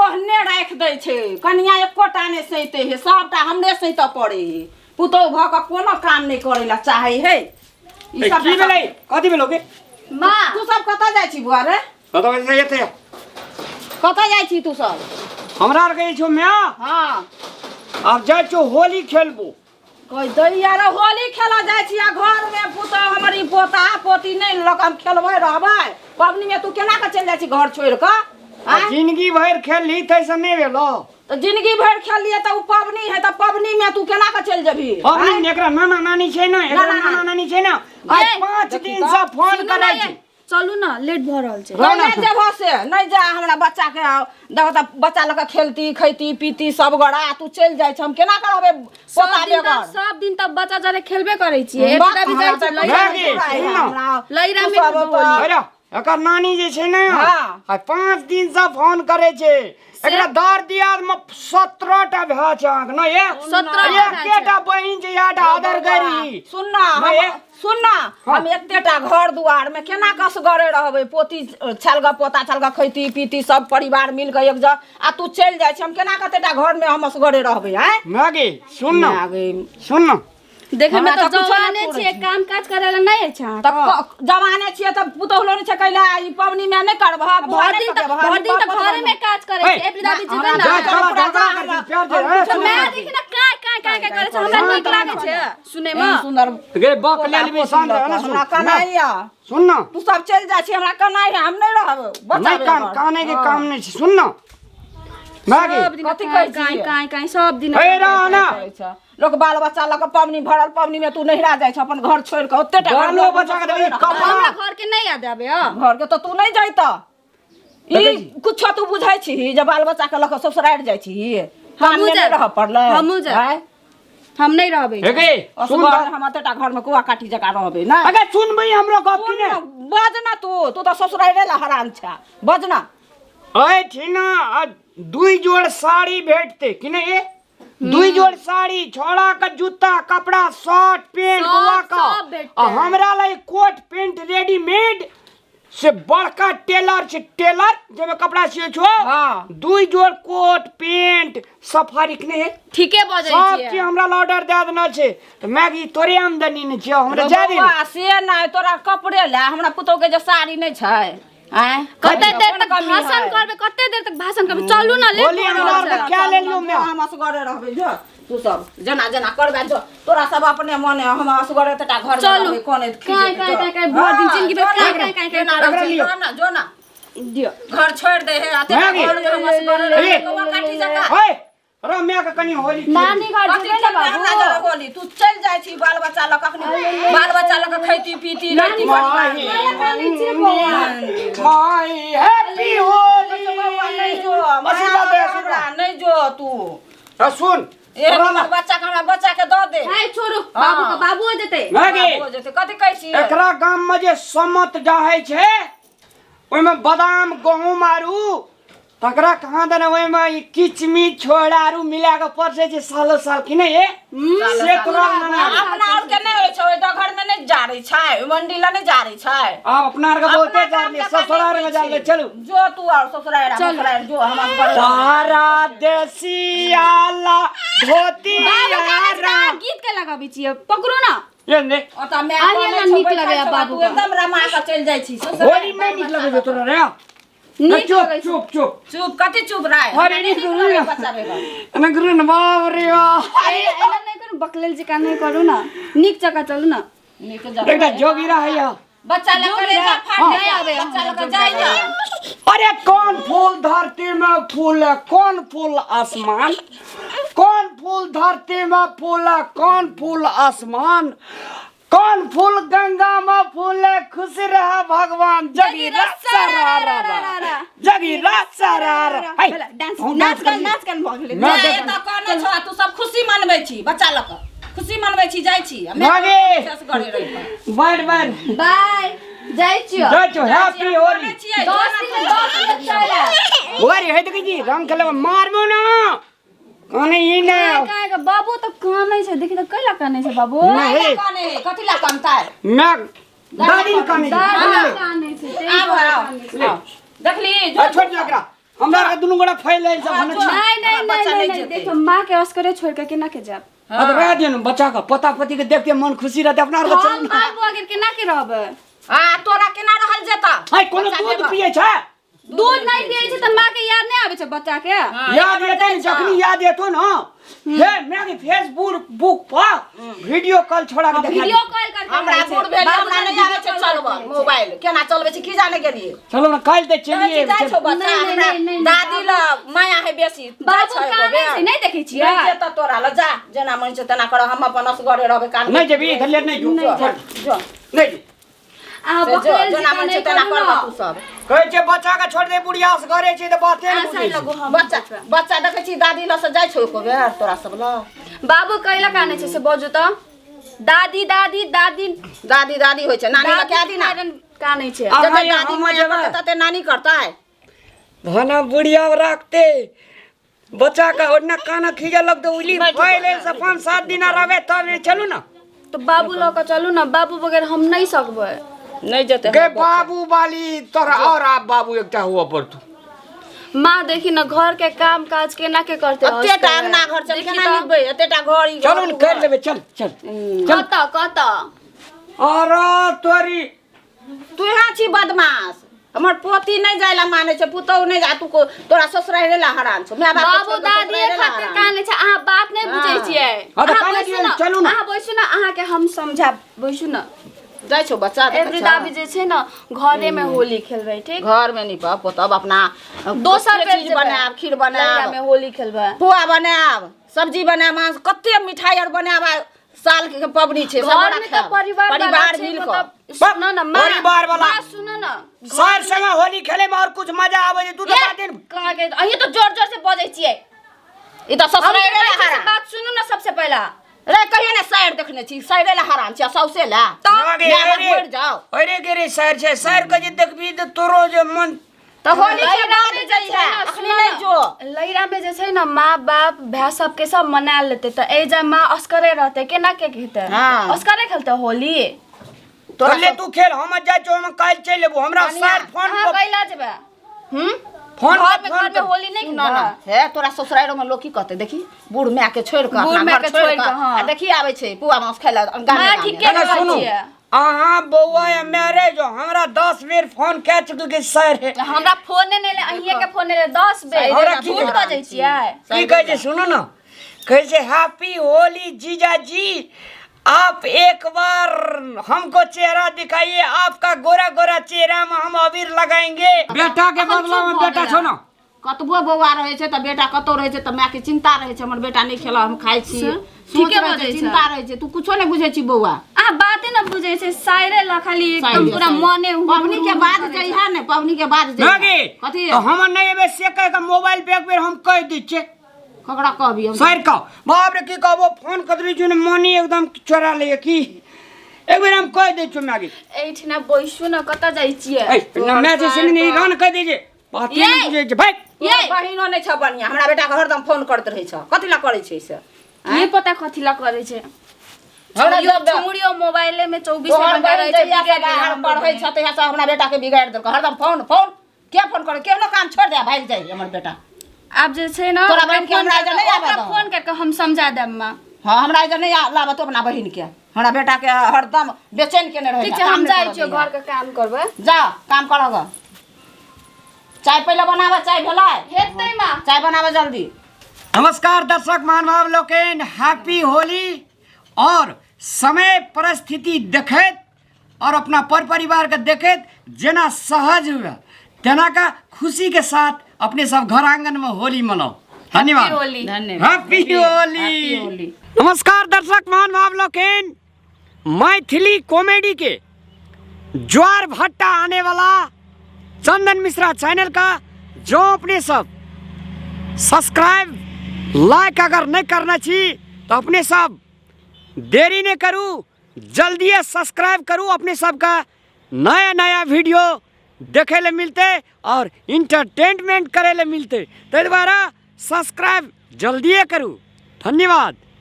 ओहने राखि दै छै कनिया एकोटा नहि सैते हे सबटा हमरे सैतऽ पड़े हे पुतोहु भऽ कऽ कोनो काम नहि करै लए चाहै हे ई ए, सब की भेलै कथी भेलौ के माँ तू सब कतऽ जाइ छी बुआ रे कतऽ जाइ एते कतऽ जाइ छी तू सब हमरा आर कहै छौ माय हँ आब जाइ छौ होली खेलबो कहि दैया रे होली खेलऽ जाइ छी आ घरमे पुतहु हमर ई पोता पोती नहि लऽ कऽ हम खेलबै रहबै पबनीमे तू केना कऽ चलि जाइ छी घर छोड़ि कऽ आ आँय? जिंदगी भरि खेलली तैसँ नहि भेलौ तऽ जिंदगी भरि खेललियै तऽ ओ पबनी है तऽ पबनीमे तू केना कऽ चलि जेबही पबनी ने एकरा नाना नानी छै ने एकरा नाना नाना नानी छै ने आइ ये, 5 देखी दिन तऽ। से फोन सुनू ना करै ये, छी चलू ना लेट भऽ रहल छै रह ना। नहि जेबह से नहि जा हमरा बच्चा के देखो तऽ बच्चा लऽ कऽ खेलती खैती पीती सब गोरा तू चलि जाइ छ हम केना कऽ रहबै सब पोता दिन तऽ बेगर सब दिन तऽ बच्चा जरे खेलबे करै छियै बाप एकटा भी हमरा जाइ छै तऽ लैरा भए गेल, है सुन ना। हमरा। लैरा तू में सब होली। तऽ- अरे एकर नानी जे छै ने हाँ। आइ 5 दिन से फोन करै छै एकरा दर दियाद में 17 टा भाय छै अहाँके ने ये 17 टा भाय छै। एकेटा बहिन छै इएहटा अदर गरी सुन ना नहि, हम सुन ना हाँ। हम एतेटा घर दुआर में केना कसगरे रहबै पोती छलग पोता छलग खैती पीती सब परिवार मिल के एक जगह आ तू चलि जाइ छी हम केना कतेटा घर में हम असगरे रहबै आँय मागे सुन ना माय गे, सुन ना देखे में हमरा तऽ तऽ कुछो नहि जवाने पूरै छियै छै। काम काज करै लए नहि अछि तऽ अहाँके जवाने छियै तऽ पुतोहु नहि छै कैला ई पबनी में नहि करबह बुआ भर नहि दिन तऽ पकेबह, भर दिन तऽ बाप घरे में काज करै ए, छै एबरी दादी जेबै हमरा ने जा, जा, चला, पूरा झगड़ा जा, करै छी, हमरा- प्यार से, हम ए, कुछो सुन मैं ना। देखी ना काय काय काय काय करै छै हमरा नीक लागै छै सुनै मे एहन सुन्दर गे बक ले लेबी शांत रह ना सुन हमरा कनाइया सुन ना तू सब चलि जाइ छी हमरा कनाइ है हम नहि रहब बच्चा नहि कान बेगर। काने के हँ। काम नहि छै सुन ना मागे सब दिन कथी काय कहै काय छियै? काय काय सब दिन हे रह ना कहै छै। लोक बाल बच्चा लऽ कऽ पबनी भरल पबनी में तू नहिरा जाइ छ अपन घर छोड़ि कऽ ओते टा घर बालो बच्चा के देखी कपड़ा हमरा घर के नहीं याद आबे ह घर के तऽ तू नहि जैतह ई कुछो तू बुझै छी जे बाल बच्चा के लऽ कऽ ससुरारि जाइ छी हमहूँ कानमे नहि जायब। रहऽ पड़लै हमहूँ जायब। आँय? हम नहीं रहबे हे गे सुन असगर हम एतेटा घर में कुआ काटी जकाँ रहबै ने अगे सुनबै हमरो गप की ने बज ना तू तू तऽ ससुरारि लए हरान छ बज ना अय ठीना आ दुई जोड़ साड़ी भेटते कि नहीं ये दुई जोड़ साड़ी छोड़ा का जूता कपड़ा शर्ट पैंट सब- बउआ का सब भेटतै। आ हमरा लाई कोट पैंट रेडीमेड से बड़का टेलर छै टेलर जाहिमे कपड़ा सियै छौ हाँ। दुई जोड़ कोट पैंट सफारी के नहीं ठीके बजै सब छियै चीज हमरा ला ऑर्डर दए देने छै तऽ मैगी तोरे आमदनी नहि छियौ हमरा जाय दे बौआ, से नहि तोरा कपड़े लए हमरा पुतोह के जे साड़ी नहि छै आँय कते देर कोन तक कमी भाषण है? करबे कते देर तक भाषण करबे चलू ना लेट होली भऽ हमरा रहल आरके छै। क्या लेलियौ माय? हम असगरे रहबै जो तू सब जेना जेना करबै जो तोरा सब अपने मने हम असगरे एतेटा घर में चलू। रहबै कोन काँय, काँय, काँय, काँय, भरि दिन जिनगी भरि काँय, काँय, काँय, काँय, एकरा लियौ। जो ना जो ना दियौ घर छोड़ि दे हे एतेटा माय गे। घर में हम असगरे रहबै ए। कौआ काठी जकाँ ओए रो माय के कनी होली खेल। नानी घर कथी जेबै ने खेलबै हमरा बाबू जरा होली तू चलि जाइ छी बाल बच्चा लऽ कखनी बाल बच्चा लऽ कऽ खैती पीती रहती परिवार में। माई हैप्पी होली बौआ, नहि जो आशीर्वाद दे, हमरा आशीर्वाद। नहि जो तू आ सुन एहन तोरा ला- बच्चा के हमरा बच्चा के दऽ दे हाय छोड़ू बाबू के बाबू हो जेतै माय गे, बाबू हो जेतै कथी कहै छी एकरा गाम में जे समत जाहै छै ओहिमे बादाम गहूम आरू तकरा कहाँ देने ओहिमे ई किचमिच छोड़ा आरू मिला के परसै छै सालो साल कि नहि ये से तोरा मना अपना आर के नहि होइ छै ओहि डगर में नहि जारै छै ओहि मंडी लए नहि जारै छै आब अपना आर के बहुते अपना जारले गाम के ससुरार में जारले चलू जो तू आर ससुरार ससुरार जो हम असगर तारा देसियाला धोती बाबू आरा गीत के लगाबै छियै पकड़ू ना ये ने ओतऽ माय आही कहने एना छौ, नीक बैठल लगैया छौ, बाबू तू के। एकदम रमा कऽ चलि जाइ छी ससुरारि होली में नीक लगै छौ तोरा रे नीक चुप लगै छै। चुप चुप चुप कथी चुप राय अरे नीक लगै बच्चा बेगर एना करू ने बाप रे बाप ए, एना नहि करू बकलेल जकाँ नहि करू ना नीक जकाँ चलू ना नीक जकाँ एकटा जोगी रहैया बच्चा लग कलेजा फाट हाँ। जाय आबे बच्चा लग जाइया अरे कौन फूल धरती में फूल है कौन फूल आसमान कौन फूल धरती में फूल है कौन फूल आसमान कौन फूल गंगा में फूल है खुश रहा भगवान जगी रा रा रा रा जगी रा रा रा हाय, डांस हम नाच करी। गान नाच गान भऽ गेलै ना जाय देख तऽ कहने छौ तू सब खुशी मनबै छी बच्चा लऽ कऽ खुशी मनबै छी जाइ छी आ भागे। असगरे रहि कऽ। बैठ बैठ बाय जाइ छियौ जाइ छौ हैप्पी होली कहने छियै, 10 दिन 10 दिन चलि आयब। बुआरी है देखै छी रंग खेलबै मारबो ना काने ई ने काहे के बाबू तऽ कानै छै देखी तऽ कैला कानै छै बाबू नहीं। काहे कानै है कथी ला कानतै मैं दादी ने काने छै दादी कानै छै ताहि आब दुआरे आब कानै छै। आब। देखली आ छोड़ दे एकरा हमरा आरके दुनू दुनू गोड़ा फैल से हाँ, भने जो। छी। नहीं नहीं हमरा बच्चा नहीं नहि नहीं जेतै। देखो माँ के असकरे छोड़ के केना के जाब। हाँ, तो रह दियौ ने बच्चा के पोता पोती के देखते मन खुशी रहते अपना आर के हम चलू ने। बाल बुआ के केना के रहबै? आ तोरा केना रहल जेता? हाय कोनो बच्चा दूध के पिए छै? दूध नहीं पिए छै त माँ के याद नहीं आबै छै बच्चा के? हाँ, याद एतै ने, जखनी याद एतो न हे मैं के फेसबुक बुक पर वीडियो कॉल छोड़ा के देखा वीडियो कॉल करके हमरा रहै छै। बूढ़ भेल बाबू हमरा जान नहीं आबै वीडियो छै कॉल चलबऽ करके रहै छै। मोबाइल केना चलबै छै की जाने गेलियै। चलो ना काल्हि तऽ चलिए। जाइ छौ बच्चा नहीं, हमरा नहीं, नहीं, दादी ल माया है बेसी। जाइ बाबू छौ एको कानै बेर। छै, नहीं देखै छियै? नहि जेतऽ तोरा ल जा, जेना मन छै तेना कर, हम अपन असगरे रहबै कान। नहि जेबही इधर ले नहि जो। जो जो नहि जो। अहाँ से जो, बकलेल जेना जकाँ मन छै नहि तेना करू करबऽ ने। तू सब। कहै छै बच्चा के छोड़ दे बुढ़िया से घरे छै तऽ बाते नहि अहाँ बुझै साइड छै। लगू हम बच्चा बच्चा देखै छी दादी लग से जाइ छौ एको बेर तोरा सब लग? बाबू कैला कानै छै से बजू तऽ। दादी दादी दादी दादी दादी होइ छै नानी लग कए दिना कारण कानै छै। अहाँ जते यहाँ दादी हम माया जेबै। करतै तते नानी करतै। धना बुढ़िया रखते बच्चा के ओना काना खींचे लगते उली फैले से 5-7 दिन रहबे तब ये चलू ना। तो बाबू लऽ कऽ चलू ना, बाबू बगैर हम नहीं सकबै। नहि जेतै गे हमर बच्चा। बाबू वाली तोरा और आप बाबू एकटा हुआ पड़तू। माँ देखी ना घर के काम काज केना के करते। एतेटा अंगना घर छै देखी केना तऽ। निपबै एतेटा घर ई चलू घर, ने उ कर घर। लेबे चल चल चल। कतऽ कतऽ? अरे तोरी तू यहाँ छी बदमाश। हमर पोती नहि जाय ला मानै छै, पुतहु नहि जा, तू तोरा ससुरारि ला हरान छौ my बाप के बाबू छोड़ि कऽ दादी ससुरारि ला खातिर हरान। कानै छै, अहाँ बात नहि बुझै हाँ। छियै। हाँ, तऽ अहाँ कानै बैसू दियौ, ने, चलू ने। अहाँ बैसू ने, अहाँके हम समझायब, बैसू ने। जाइ छौ बच्चा देखै एवरी छौ? दाबी जे छै ने घरे में होली खेलबै, ठीक? घर में निपब पोतब अपना दोसर कते बेर चीज जेबै। बनायब, खीर लैला बनायब, में होली खेलबै, पुआ बनायब, सब्जी बनायब, मांस कते मिठाई आर बनायब। आ साल के पबनी छै सब घर गोरा में तऽ खायब। परिवार वाला परिवार छै, मिल कऽ मतलब सुन न माँ, परिवार वाला। माँ सुन न सर संगे होली खेले में और कुछ मजा आवे छै तू तो ये, बाते न- कहाँ के अहीं तो जोर जोर से बजै छियै। ई तऽ हम ससुरारि जे ला कहै छियै से हरान। बात सुनू ने सबसे पहिला। रे कहियो ने साइड देखने छी, साइडे ला हरान छी आ सौसे ला ना गे, my बाप अरे, मरि जाओ। अरे गे रे सर छै सर के जे देखबी तऽ तोरो जे मन तऽ होली के लैरा बाद में जे जइहे छै ने, अखनी सुन नहि न, जो। लैरा में जे छै ने माँ बाप भाय सबके सब मना लेतै तऽ एहि जा माँ असकरे रहतै केना के खेतै? हाँ। असकरे खेलतै होली। तोरा ले तू खेल, हम जाइ छौ, हम काल्हि चलि एबो। हमरा कनिया, सर फोन अहाँ पर कैला जेबै? फोन घर पर में फोन घर में पर होली नहीं सुन न हे तोरा ससुराइरो में लोग की कहते देखी बूढ़ माय के छोड़ के बूढ़ अपना माय घर के छोड़ छोड़ के के, हाँ। आ देखी आबै छै पुआ मांस खाय ला गामे माँ गामे। ठीके ना, कहै सुनू छियै। अहाँ बौआ या मैरेज हो, हमरा 10 बेर फोन कए चुकल के सर है। हमरा फोने नहि एलै, अहिए के फोन एलै 10 बेर। हमरा की झूठ बजै छियै। की कहै छै सुनू ने, कहै छै हैप्पी होली जीजा जी, आप एक बार हमको चेहरा दिखाइए, आपका गोरा गोरा चेहरा में हम अबीर लगाएंगे। बेटा के अखन बदला चुप में भऽ बेटा गेलै। छौ ना। कतबो बौआ रहै छै तऽ बेटा कतौ रहै छै तऽ मायके चिंता रहै छै, हमर बेटा नहि खेलक हम खाइ छी, से? सोच ठीके रहै छै, बजै छै। चिंता रहै छै। तू कुछो नहि बुझै छी बौआ। अहाँ बाते न बुझै छै, साइरे ल खाली एकदम पूरा मने हुर पबनी के हुर बाद करै छै। जइहा ने, पबनी के बाद ना जइहा। गे, कथी तऽ हम नहि एबै से कहि के मोबाइल पे एक बेर हम कहि दै छियै। ककरा कहबी हम? सर कह बाप रे की कहबो, फोन कदरी जुन मनी एकदम चोरा ले की एक बेर हम कहि दै छियौ मागी। एहिठिना बैसू न, कतऽ जाइ छियै? ऐ न मैच से नहीं रन कहि दै छै बाते ये! नहि बुझै छै भाइ। ये! बहिनो नहि छ बढ़िआँ, हमरा बेटाके हरदम फोन करैत रहै छ, कथी लए करै छै से? की पता कथी ला करै छै। हमरा जब छौड़ियो मोबाइले में 24 तोहर घंटा बहिन रहै छै, जहिया से बिगड़ि गेलै बाहर हमरो पढ़ै बहिन। छ तहिया से हमरा बेटाके बिगाड़ि देलकै, हरदम फोन फोन के फोन करे, केहनो काम छोड़ दे भागि जाइ हमर बेटा। आब जे छै ने तोरा ओकरा बहिनके फोन हमरा एहिजा नहि करके- आबऽ ओकरा दहो। फोन करके हम समझा देब माँ। हाँ हमरा एहिजा नहि लाबऽ तू अपना बहिनके, हमरा बेटाके हरदम बेचैन केने रहै। ठीक छै, हम जाइ छियौ घर के काम करबै। जा काम करऽ गऽ, चाय पहिले बनाबऽ, चाय भेलै? हेतै माँ। चाय बनाबऽ जल्दी। नमस्कार दर्शक महानुभाव लोकनि, हैप्पी होली। और समय परिस्थिति देखैत और अपना पर परिवार के देखैत जेना सहज हुए तेना का खुशी के साथ अपने सब घर आंगन में होली मनाओ। धन्यवाद। होली। धन्यवाद। हैप्पी होली। होली। नमस्कार दर्शक महानुभाव लोकनि, मैथिली कॉमेडी के ज्वार भट्टा आने वाला चंदन मिश्रा चैनल का जो अपने सब सब्सक्राइब लाइक अगर नहीं करना छी तो अपने सब देरी नहीं करू, जल्दी सब्सक्राइब करू। अपने सबका नया नया वीडियो देखे ले मिलते और इंटरटेनमेंट करे ले मिलते, ताहि द्वारा सब्सक्राइब जल्दिए करू। धन्यवाद।